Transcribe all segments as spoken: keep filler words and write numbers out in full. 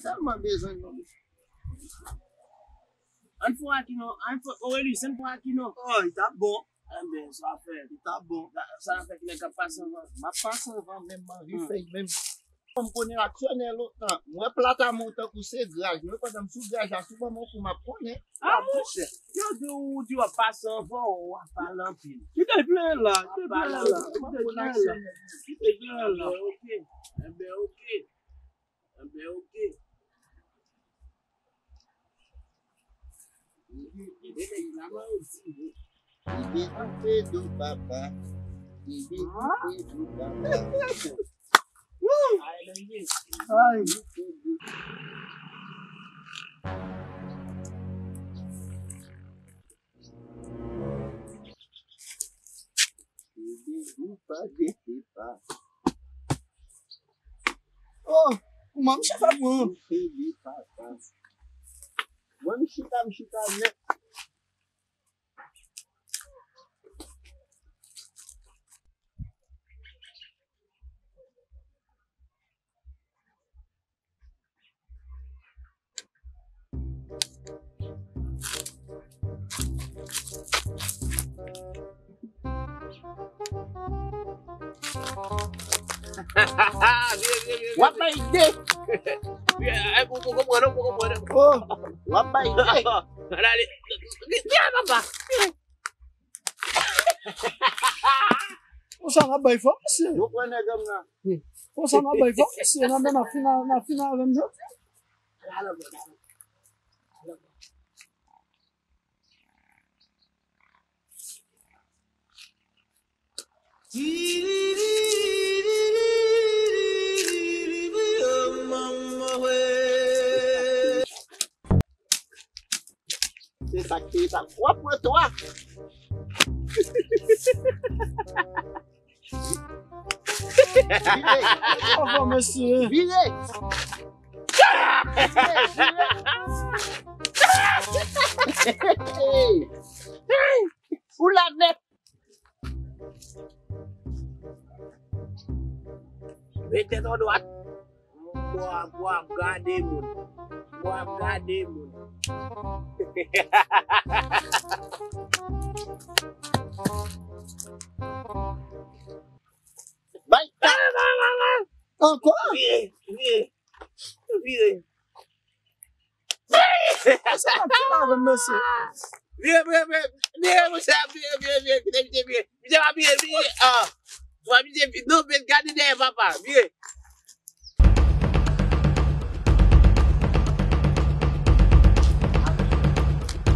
Tèlman bezwen nou. Ann fè w aki non, ann fè, Aurelius, ann fè w aki non. Oh, li t ap bon. Enben, sa fè. Li t ap bon. Sa, sa fè ki nèg k ap pase anvan. M ap pase anvan menm, m anvi fè menm. M konnen aksyonè lontan. M wè plata mwen tankou se graj. Mwen pandan m sou graj la, si w ban m yon kou, m ap konnen. Ah, monchè. Yo di w di w ap pase anvan, w ap pale anpil. Kite plen la, kite plen la, kite plen la. Kite plen la. Enben, oke. Enben, oke. Enben, oke. Enben, nèg la mandi. Ibi doupe dou papa. Ibi doupe dou papa. Ay. Ibi doupa de pepa. Oh, kouman misye fè pran? Doupe de papa. Mwen m chita, m chita nèt. W ap bay de. Ay, pou, pou konprann, pou konprann. Oh, w ap bay de. Ann ale. Vire, papa. Konsa n ap bay fò, mesye. Nou pran nèg an nan. Wi. Konsa n ap bay fò, mesye. N ap, n ap fin, n ap fin avè m jodi. Se sa k te, sa. W ap pran twa. Vire. Bravo, mesye. Vire. Vire, vire. Ou la nèt. Met tèt an dwat. Bò, bò ap gade moun. Bò ap gade moun. Bay. Ankò? Vire, vire, vire. Sa pa fini avè m, mesye. Vire, vire, vire, vire, monchè, vire, vire, vire, kite misye vire. Misye pa vire, vire, ah. Fò misye vire, non, men gade dèyè papa, vire.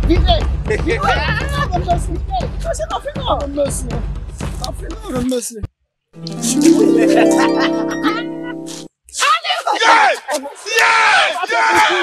Vire, vire. Mesye, pa fini avè m, mesye. Pa fini avè m, mesye. Yeah! Yeah! Yeah!